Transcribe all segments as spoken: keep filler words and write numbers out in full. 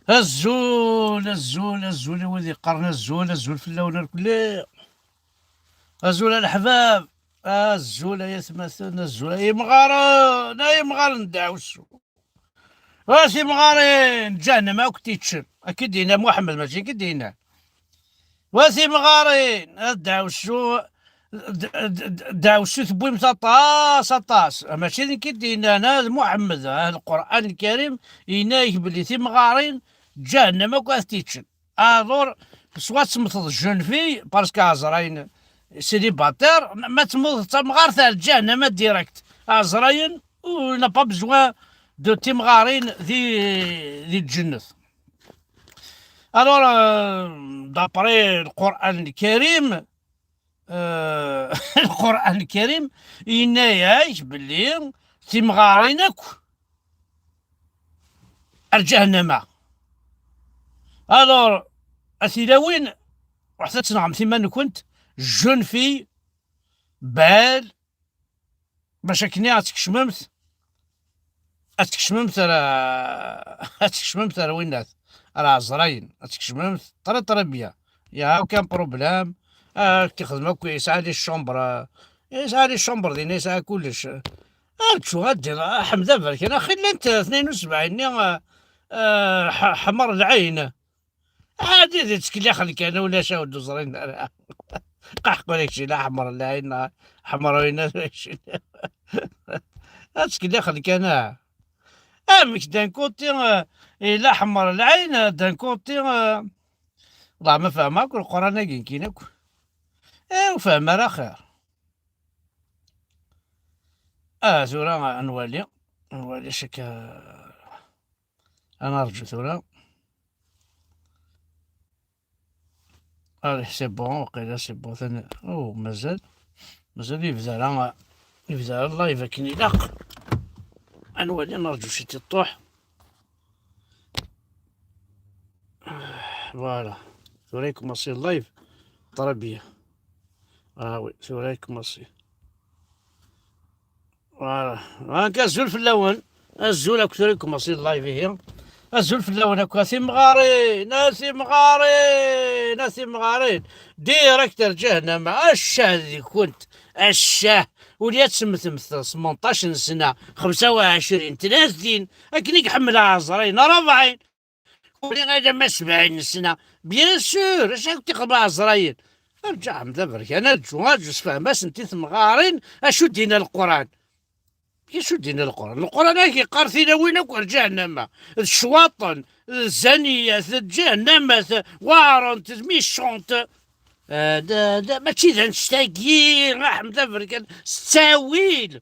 Azul, azul, azul i wid yeqqaren azul, azul fell-awen irkelli. Azul a leḥbab, azul ay atmaten, azul ay imɣaren, ay imɣaren n ddeɛwessu. A timɣarin, ǧahennama akk tiččem. Akka i d-yenna Muḥemmed, mačči akka i d-yenna. Wa timɣarin, a ddeɛwessu, d-, d-, d-, ddeɛwessu tewwimt aṭas, aṭas. Mačči d nekk i d-yennan, a d Muḥemmed, a Lqur'an Lkarim, yenna-ak belli timɣarin, ǧahennama akk ad t-iččen. Alors, soit temmteḍ jeune fille, parce que ɛezrayen célibataire, ma temmut d tamɣart ar ǧahennama direct. Ɛezrayen, il n'a pas besoin de timɣarin di, di lǧennet. Alors, euh, d'après Lqur'an Lkarim, euh, Lqur'an Lkarim, yenna-ak belli timɣarin akk ar ǧahennama. Alors, a tilawin, ruḥet ad tenɣemt iman-nkent, jeune fille, belle, bac akken ad tkecmemt, ad tkecmemt ar, ad tkecmemt ar winnat, ar ɛezrayen, ad tkecmemt très, très bien. Il y a aucun problème. Ah, ad k-ixdem akk, yesɛa les chambres, yesɛa les chambres dinna, yesɛa kullec. Acu ad d-, Ḥmed Aberkan, axi llant tnayen u sebɛin-nni, ah, ah, ḥ-, ḥmer lɛin. Ɛadi d ttkelliɣ kan, ulac, ur d-ẓrin ara. Qaḥqu deg-s la ḥmer lɛin, ḥmer win ara. Ad ttkelliɣ kan, ah. Amek d'un côté, ah, ila ḥmer lɛin, d'un côté, ah, والله ما فاهم akk Lqur'an-agi nekkini akk. Eh, ur fehmeɣ ara axir. Ah, tura ad nwali, ad nwali acu akka, ad nerǧu tura. Allez, c'est bon, waqila c'est bon, tani-, oh, mazal, mazal yebda ara, yebda ara live akken ilaq. Ad nwali, ad nerǧu ciṭ iṭuḥ. Voilà. Tura يكمصي اللايف. Très bien. Ah oui, tura يكمصي. Voilà. هاك azul fell-awen. Azul akk, tura يكمصي اللايف ihi. Azul fell-awen akk, a timɣarin, a timɣarin, a timɣarin. Direct ar ǧahennama. Accah deg-kent. Accah. Ula ad temmtemt ثمنطاش n ssna, خمسة وعشرين, ثلاثين, akken i iḥemmel ɛezrayen, ṛebɛin. Ula alamma sebɛin n ssna, bien sûr, acu akk t-ixdem ɛezrayen? Arǧu, Ḥmed Aberkan, arǧu, arǧu, sefhem-asent i temɣarin acu d-yenna Leqran. Acu d-yenna Leqran? Leqran ad ak-iqqar tilawin akk ar ǧahennama, d ccwaṭen, d zzaniyat, d ǧahennamat, waɛrent, d méchantes. Ah, da, da, mačči d annect-agi, a Ḥmed Aberkan, s ttawil.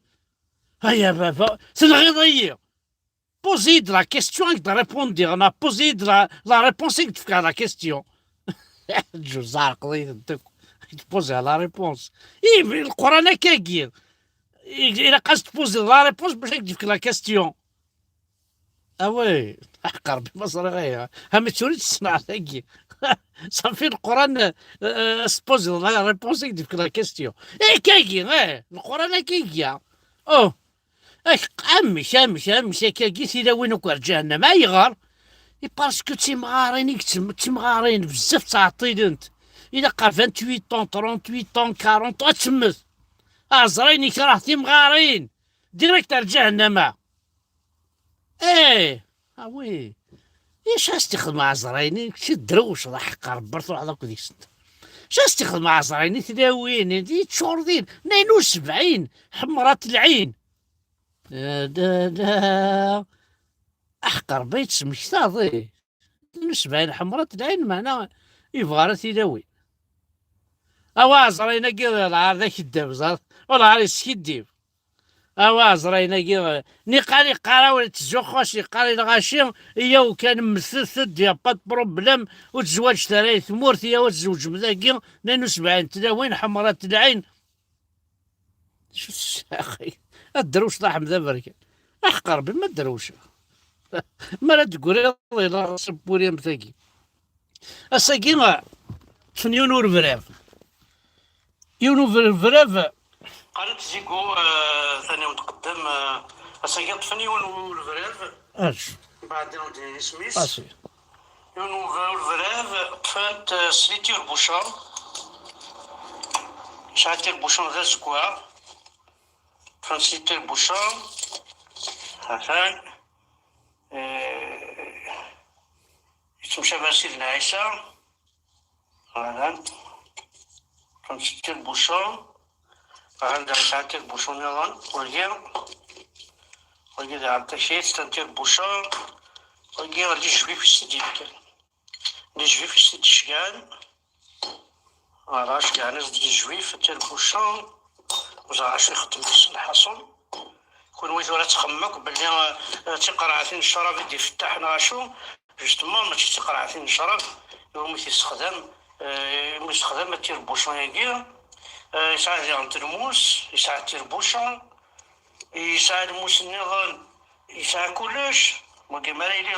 Ay a baba, tenɣiḍ-iyi. Poser-iyi-d la question, ad k-d-répondiɣ, neɣ poser-iyi-d la, la réponse, ad k-d-fkeɣ la question. Ǧuza ɛerqeḍ-iyi-tent akk. Ad k-d-poser la réponse. I, Leqran akkagi. I, ilaq ad s-tposer la réponse bac ad k-d-yefk la question. Ah ouais, aḥeqq Rebbi ma ẓriɣ aya. Ha mi tura i tt-ssneɣ tagi. Safi Leqran, euh, euh, s-tposer la réponse, ad k-d-yefk la question. Eh, akkagi, eh, Leqran akkagi. Oh. Ak-, amek, amek, amek akkagi tilawin akk ar ǧahennam? Ayɣer? I parce que d timɣarin i yettm-, d timɣarin bezzaf ttɛeṭṭilent. Ilaq à vingt-huit ans, trente-huit ans, quarante ans, ad temmet. Ɛezrayen ikreh timɣarin. Direct ar ǧahennama. Eh, ah oui. Icu as-t-ixdem ɛezrayen? Kečč drewceḍ, aḥeqq Rebbi, truḥeḍ akk deg-sent. Icu as-t-ixdem ɛezrayen i tlawin, i yeččur din, tnayen u sebɛin, ḥemrat lɛin. Da, da, da. Aḥeqq Rebbi yettmektaḍ, eh. Tnayen u sebɛin ḥemrat lɛin, meɛna yebɣa ara tilawin. Awa ɛezrayen-agi d lɛar d akeddab, ẓer. Ur lɛar yeskiddib. Awa ɛezrayen-agi, niqal iqqar-awen ttzuxxu-as, iqqar i lɣaci, iyaw kan mmtet-d, y a pas de problème, ur tezwaǧet ara i tmurt, iyaw ad tzewǧem dagi, tnayen u sebɛin tlawin, ḥemrat lɛin. Acu tessaxi? Ad drewceḍ a Ḥmed Aberkan. Aḥeqq Rebbi ma drewceɣ. Mi ara d-tegriḍ ila ɣas n wuriyem tagi. Ass-agi, ṭṭfen yiwen urebrab. Yiwen urebrab. Qqaren-t Zigo, eh, tani ur tqeddem, eh, ass-agi ṭṭfen yiwen urebrab. Acu? Mbeɛd ur d-nini isem-is. Acu? Yiwen n ubrab, ṭṭfen-t, eh, s les tire-bouchons. Yesɛa tire-bouchon d azeggaɣ. Ṭṭfen-t s les tire-bouchons. Atan. Eh, yettemcabi Sidna Ɛisa. Atan. Ṭṭfen-t s tire-bouchon. Atan da yesɛa tire-bouchon nniḍen. Wagi. Wagi daɣen takit, ta n tire-bouchon. Wagi d les juifs i s-d-yefkan. Les juifs i s-d-icegɛen. Voilà, cegɛen-as-d les juifs, tire-bouchon. Ur ẓriɣ acu ixeddem deg-s lḥaṣun. Kunwi tura txemmem akk belli, eh, d tiqerɛatin n ccrab i d-ifettaḥ neɣ acu? Justement, mačči d tiqerɛatin n ccrab iwumi t-yessexdam, eh, iwumi yessexdam tire-bouchon-agi. Eh, yesɛa diɣen telmus, yesɛa tire-bouchon, yesɛa lmus nniḍen, yesɛa kullec. Wagi mi ara yili,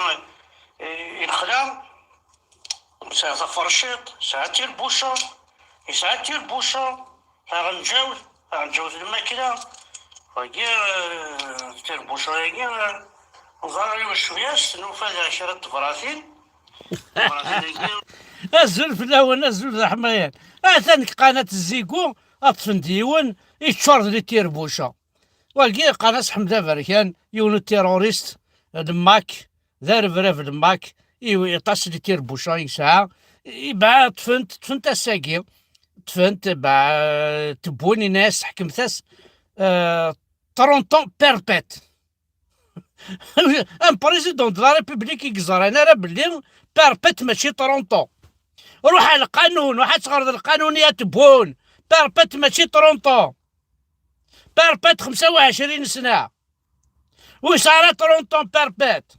eh, i lexla, yesɛa taferciṭ, yesɛa tire-bouchon, yesɛa tire-bouchon, taɣenǧawt, taɣenǧawt n lmakla. Wagi, eh, tire-bouchon-agi, eh, ẓer i wacu-yas, nufa da kra n tebratin. Tebratin-agi. Azul fell-awen, azul d aḥmayan. Atan deg qanat Zigo, ad ṭṭfen-d yiwen, yeččur d les tire-bouchons. Wagi qqaren-as Ḥmed Aberkan, yiwen n terrorist, d Mac, d arebrab n Mac, i aṭas n les tire-bouchons i yesɛa. Iba ṭṭfen-t, ṭṭfen-t ass-agi, ṭṭfen-t, ba, tewwin, yenna-yas, ḥekmet-as, euh, trente ans perpète. Un président de la République i yeẓran ara belli perpète mačči trente ans. Ruḥ ar lqanun, ruḥ ad teɣreḍ lqanun ya Tebboune. Perpète mačči trente ans. Perpète xemsa u ɛecrin sna. Ur yesɛi ara trente ans perpète.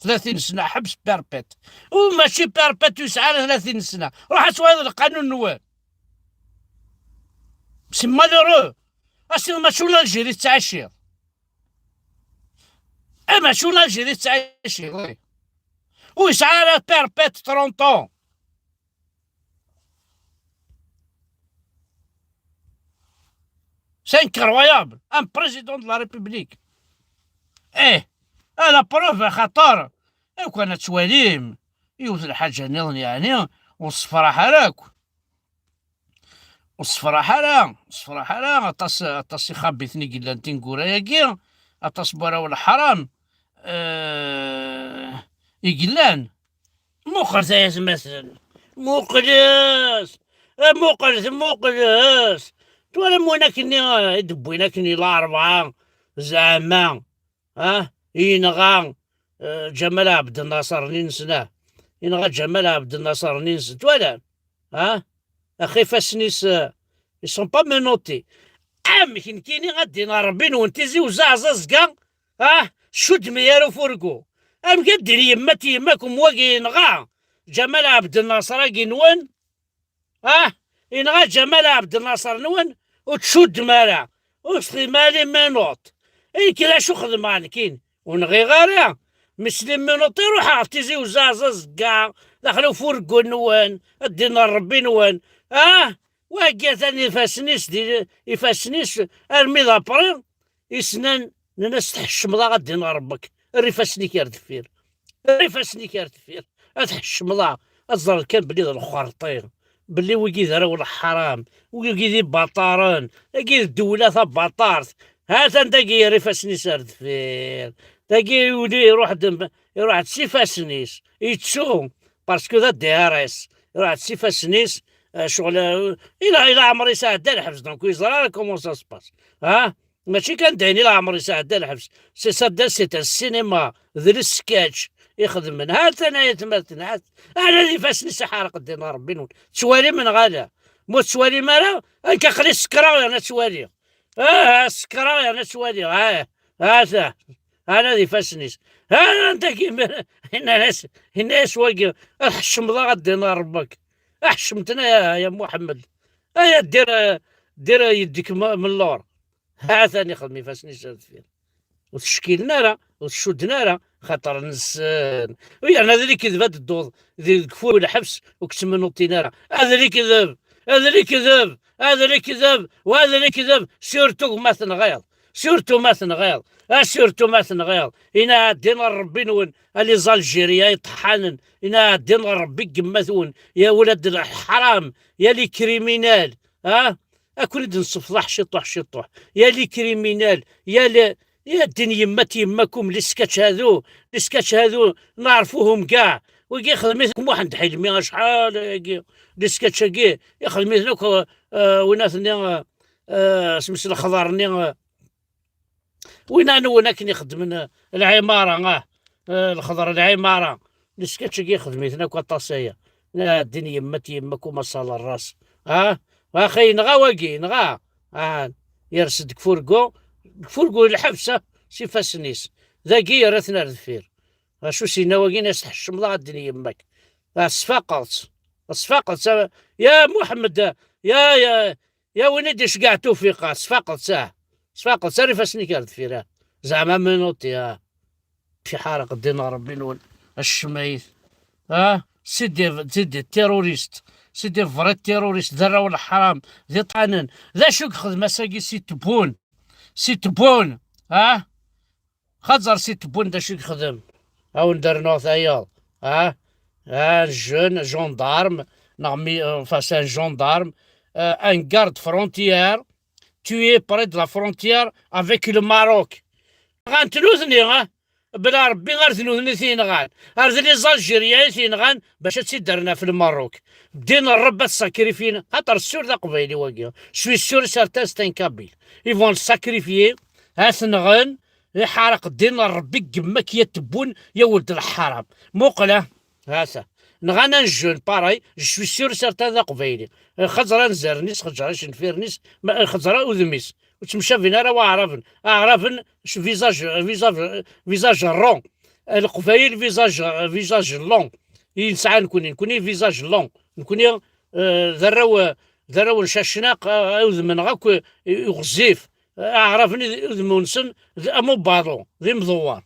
Tlatin sna, ḥbes perpète. U mačči perpète ur yesɛi ara tlatin sna. Ruḥ ad twaliḍ lqanun-nwen. C'est malheureux. Ass-a mačči ur l'Algérie tettɛici. Eh, mačči ur l'Algérie tettɛici, oui. Ur yesɛi ara perpète trente ans. C'est incroyable, un président de la République. Eh, à la preuve, xaṭer, eh, kan ad twalim, yiwet lḥaǧa nniḍen, yeɛni, ur tessefraḥ ara akk. Ur tessefraḥ ara, ur tessefraḥ ara, aṭas, aṭas ixabiten i yellan tineggura-agi, aṭas n warraw n leḥram, eh, i yellan. Muqlet ay atmaten, muqlet, eh, muqlet, muqlet. Twalam win akkenni, eh, i d-wwin akkenni larebɛa, zeɛma, ah, yenɣa, eh, Ǧamal Ɛebd Nnaṣer-nni nesna, yenɣa Ǧamal Ɛebd Nnaṣer-nni nesna, twalam, ah, axi ifassen-is, eh, ils sont pas menottés. Amek nekkini ad d-iniɣ Rebbi-nwen Tizi Uzzu Ɛeẓẓa Azegga, ah, cuddem-iyi ar ufurgu. Amek ad d-tini yemma-t yemma-kum wagi yenɣa Ǧamal Ɛebd Nnaṣer-agi-nwen? Ah, yenɣa Ǧamal Ɛebd Nnaṣer-nwen, ur tcuddem ara. Ur s-tɣim ara les menottes. Nekk d acu xedmeɣ nekkin? Ur nɣiɣ ara. Mais les menottes, ruḥeɣ Tizi Uzzu Ɛeẓẓa Azegga, daxel ufurgu-nwen, ad d-iniɣ Rebbi-nwen. Ah, wagi atan ifassen-is di, ifassen-is armi d après, i s-nnan, nnan-as tḥeccmeḍ-aɣ ad d-iniɣ Rebbi-k. Err ifassen-ik ar deffir. Err ifassen-ik ar deffir. Ad tḥeccmeḍ-aɣ. Ad ẓreḍ kan belli d lxerṭi. Belli wigi d arraw n leḥram. Wigi d ibaṭaren. Dagi d ddewla tabaṭart. Ha-t-an dagi yerra ifassen-is ar deffir. Dagi yuli iruḥ-d, iruḥ-d s ifassen-is. Yettu. Parce que d D R S. Iruḥ-d s ifassen-is. Eh, ccɣel, eh, ila, ila ɛmer yesɛedda lḥebs, donc yeẓra ara comment ça se passe. Ha? Mačči kan d ayen i leɛmer yesɛedda lḥebs. C'est ça, c'est un cinéma, d lesketch i xedmen. Ha-t-an ay atmaten, ha-t-, ala d ifassen-is iḥerq ddin Rebbi-nwen. Tettwalim neɣ ala? Ma ur tettwalim ara, akka aql-i sekreɣ yerna ttwaliɣ. Ah, sekreɣ yerna ttwaliɣ. Ah, ha-t-an. Ala d ifassen-is. Ala anta yenna-as, yenna-as wagi, ad ḥeccmeḍ-aɣ a ddin Rebbi-k. Ḥeccemt-ten a, a Muḥemmed. Ay, a ddir, ddir yeddik m-, mellor. Ha-t-an ixdem ifassen-is ar deffir. Ur t-ckilem ara, ur t-cudden ara, xaṭer nessen. U yerna d lekdeb ad d-tedduḍ di, deg ufur n lḥebs, ur k-ttmennuṭin ara. A d lekdeb, a d lekdeb, a d lekdeb, wa d lekdeb, surtout ma tenɣiḍ. Surtout ma tenɣiḍ, a surtout ma tenɣiḍ, inaɛdin ɣer Ṛebbi-nwen, a les Algériens iṭeḥḥanen, inaɛdin ɣer Ṛebbi n yemma-twen, ya wlad leḥram, ya les criminels, a, ad ken-id-nessefḍeḥ ciṭuḥ ciṭuḥ, ya les criminels, ya les, ya ddin yemma-t yemma-kum, les sketch hadu, les sketch hadu, neɛrfuhum gaɛ, wigi ixdem-iten Muḥend Ḥilmi acḥal-agi, les sketch-agi, ixdem-iten akk, eh, win-at-nni, eh, eh, smes lexḍer-nni, eh, Win nwen akken ixeddmen, eh, lɛimara, ah, eh, lexḍer lɛimara, les sketch-agi ixdem-iten akk aṭas aya. Ah, ddin yemma-t yemma-kum a ṣṣal ṛṛas. Ah, axi yenɣa wagi, yenɣa. Ah, yers-d deg furgu, deg furgu n lḥebs, ah, s ifassen-is. Dagi yerra-ten ar deffir. Acu s-yenna wagi, as tḥeccmeḍ a ddin yemma-k. Ah, tesfaqeḍ-tt. Tesfaqeḍ-tt, ah, ya Muḥemmed, ya, ya, Ya win i d-iceggeɛ Tufiqa, sfaqeḍ-tt, ah. Sfaqeḍ-tt ar ifassen-ik ar deffir, ah. Zeɛma menotti, ah. Iḥareq ddin n Ṛebbi-nwen, a ccmayt. Ah, c'est des, c'est des terroristes. C'est des vrais terroristes, d arraw n leḥram, d iṭanen. D acu i yexdem ass-agi si Tebboune? Si Tebboune, ah? Xaẓer si Tebboune d acu i yexdem. A wen-d-rnuɣ tayeḍ. Ah, un jeune gendarme, neɣ mi, euh, enfin, c'est un gendarme, euh, un garde frontière, tué près de la frontière avec le Maroc. Nɣan-t nutni, ah? Bla Ṛebbi ar d nutni i t-yenɣan. Ar d les Algériens i t-yenɣan bac ad tt-id-rren ɣef Lmerruk. Ddin n Ṛebbi ad t-sakrifyin, xaṭer sûr d aqbayli wagi. Je suis sûr et certain c'est un Kabyle. Ils vont le sacrifier, ad t-nɣen, iḥareq ddin n Ṛebbi deg yemma-k ya Tebboune, ya weld leḥram. Muqel, ah, ha-t-a. Nɣan un jeune, pareil, je suis sûr et certain d aqbayli. Xeẓra anzaren-is, xeẓra icenfiren-is, ma, xeẓra udem-is. Ur ttemcabin ara waɛraben. Aɛraben, visage, visage, visage rond. Leqbayel, visage, visage long. I nesɛa nekni, nekni visage long. Nekni, eh, d arraw, d arraw n Cacnaq, eh, udem-nneɣ akk, eh, ɣezzif. Aɛraben, udem-nsen d am ubaḍu, d imḍewwer.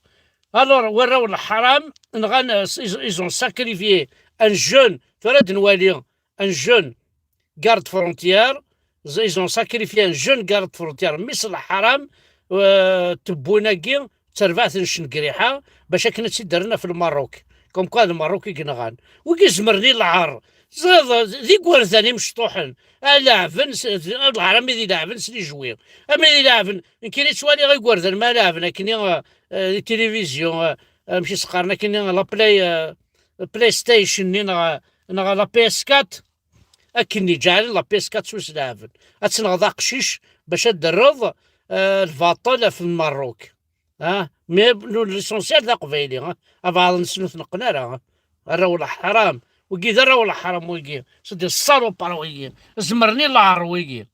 Alors, warraw n leḥram, nɣan, eh, ils, ils ont sacrifié un jeune, tura ad nwali, un jeune garde frontière, ils ont sacrifié un jeune garde frontière, mmi-s n leḥram, eh, Tebboune-agi, d terbaɛt n Cengriḥa, bac akken ad tt-id-rren ɣef Lmerruk. Comme quoi d Lmerruk i yenɣan. Wigi zemren i lɛar. Teẓriḍ, d igerdan imecṭuḥen. A leɛben, s-, d-, d lɛar ami d ileɛben s les jouets. Ami d ileɛben, nekkini ttwaliɣ igerdan ma leɛben akkenni, eh, eh, di tilivizyu, eh, amek i s-qqaren akkenni, la Play, eh, PlayStation-nni neɣ, neɣ la P S quatre. Akken i ǧeɛlen la P S quatre s usleɛben. Ad tenɣeḍ aqcic bac ad d-terreḍ, eh, lbaṭel ɣef Lmerruk. Ah, mais l'essentiel d aqbayli, ah. Abeɛḍ-nsen ur t-neqqen ara, ah. Arraw n leḥram. Wigi d arraw n leḥram, wigi. C'est des salopards, wigi. Zemren i lɛar, wigi.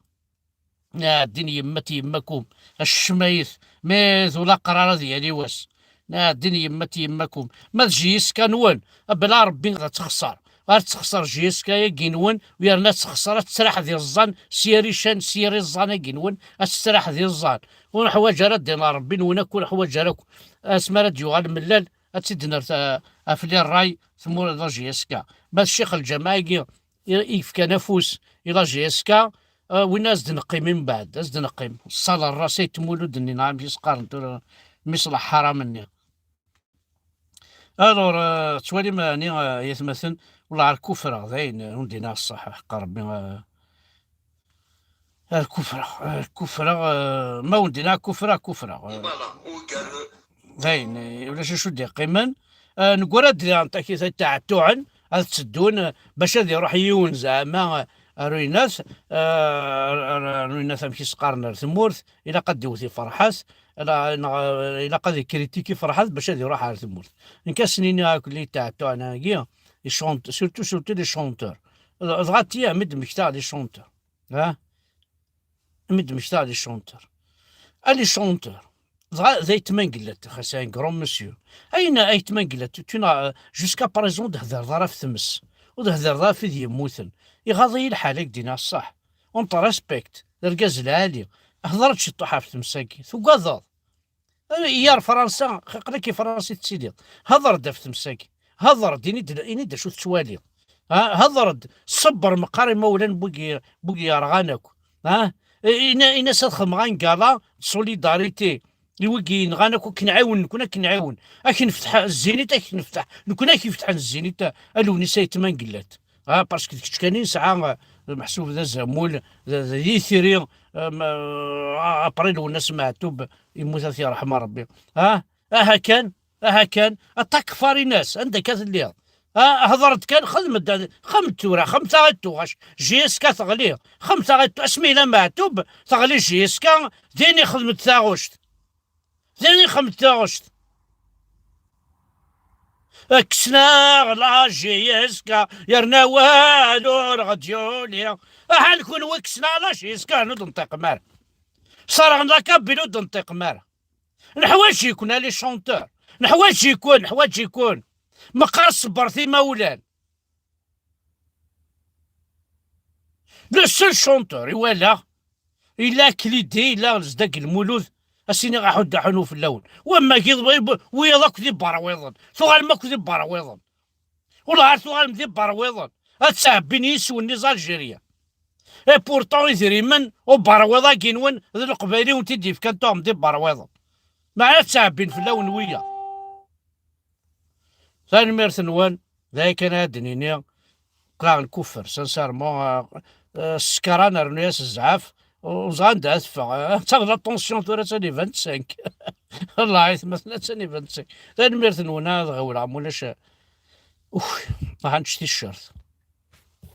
Ah, ddin yemma-t yemma-kum. A ccmayt. Mais d ulaqrar ad yali wass. Ah, ddin yemma-t yemma-kum. Ma d J S K-nwen, bla Ṛebbi ad texṣer. Ar texṣer J S K-agi-nwen, u yerna ad texṣer, ad tettraḥ d iẓẓan, s yir ican, s yir iẓẓan-agi-nwen, ad tettraḥ d iẓẓan. Ur neḥwaǧ ara ddin n Ṛebbi-nwen akk, ur neḥwaǧ ara akk. Asmi ara d-yuɣal mellal, ad tt-id-nerr ta-, ɣef les rails, tmur-, la J S K. Ma d ccix lǧameɛ-agi i, i yefkan afus i la J S K, eh, win ad s-d-neqqim mbeɛd, ad s-d-neqqim. Ṣṣal ṛṛas ay tmulud-nni, neɣ amek i s-qqaren tura, mmi-s n leḥram-nni. Alors, euh, tettwalim, ɛni, euh, ay atmaten, wellah ar kufreɣ, dayen, euh, ur d-iniɣ ṣṣeḥ, ḥeqqa Ṛebbi, euh, ar kufreɣ, ar kufreɣ, euh, ma ur d-iniɣ kufreɣ, kufreɣ, euh, dayen, euh, ulac acu d-iqqimen. Euh, neggara-d daɣen takit ay ttaɛettuɛen, ad tteddun, euh, bac ad iruḥ yiwen zeɛma, euh, ar uyennat, euh, ar, ar, ar uyennat amek i s-qqaren ar tmurt, ilaq ad d-iwet i Ferḥat, ala, neɣ, ilaq ad ikritiki Ferḥat bac ad iruḥ ar tmurt. Nekk ad sen-iniɣ akk les ttaɛettuɛen-agi, les chant-, surtout, surtout les chanteurs. Dɣa tia, mi d-mmektaɣ les chanteurs. Ha? Mi d-mmektaɣ les chanteurs. A les chanteurs. Dɣa d aytma n Gellert, c'est un grand monsieur. Ayen aytma n Gellert, tu n'as, jusqu'à présent, ur d-thedreḍ ara ɣef tmes. Ur d-thedreḍ ara ɣef wid yemmuten. Iɣaḍ-iyi lḥal, ad k-d-iniɣ ṣṣeḥ. On te respecte, d argaz lɛali. Hḍer-d ciṭuḥ ɣef tmes-agi. Tugadeḍ. Yar Fransa, aql-ak i Fransa i tettiliḍ. Hḍer-d ɣef tmes-agi. Hḍer-d, ini-d, ini-d acu tettwaliḍ. Ha, hḍer-d, ṣebber meqqar imawlan n wigi, n wigi yerɣan akk. Ha? Ini-as ad xedmeɣ angala de solidarité i wigi yenɣan, akk ad k-nɛiwen, nekkni ad k-nɛiwen, ad k-nefteḥ zzinit, ad k-nefteḥ, nekkni ad k-ifetḥen zzinit a Lewnis Ayt Mangellat. Ah, parce que d kečč kan i nesɛa, eh, meḥsub d azamul, d, d yitri, eh, ma, ah, après Lwennas Meɛtub yemmut, ad t-yerḥem Rebbi. Ah, aha kan, aha kan, aṭak farin-as, anda akka telliḍ? Ah, hḍer-d kan, xdem-d, xdem-d tura, xdem taɣ-, tuɣac, J S K teɣli, xdem taɣ-, asmi yella Meɛtub, teɣli J S K, din ixdem-d taɣect. Din ixdem-d taɣect. Kksen-aɣ la J S K, yerna awal ur ɣ-d-yuli. Aha, nekkni kksen-aɣ la J S K, ur d-nṭiqem ara. Ṣerɣen la Kabyle, ur d-nṭiqem ara. Neḥwaǧ-iken, a les chanteurs. Neḥwaǧ-iken, neḥwaǧ-iken. Meqqar ṣebbret imawlan. Le seul chanteur i walaɣ, illa Klidi, illa Zdag Lmulud, as-iniɣ aḥuddu aḥunu fell-awen. Wamma giḍ, wi-, wiyaḍ akk d iberwiḍen. Tuɣalem akk d iberwiḍen. Wellah ar tuɣalem d iberwiḍen. Ad ttɛebbin yiswen-nni z Algérie. Et pourtant, idrimen uberwiḍ-agi-nwen d Leqbayel i wen-t-id-yefkan, tuɣem d iberwiḍen. Meɛna ttɛebbin fell-awen wiyaḍ. Tanemmirt-nwen, d aya kan ara d-nini. Qqleɣ nkuffer, sincèrement, euh, euh, ssekran rnu-yas zzɛaf, ur ẓriɣ anda ara teffeɣ. Atta la tension tura attan i vingt-cinq. Wellah, aytmaten, attan i vingt-cinq. Tanemmirt-nwen, ad ɣiwleɣ, ma ulac, ux, ḥanč ticcert.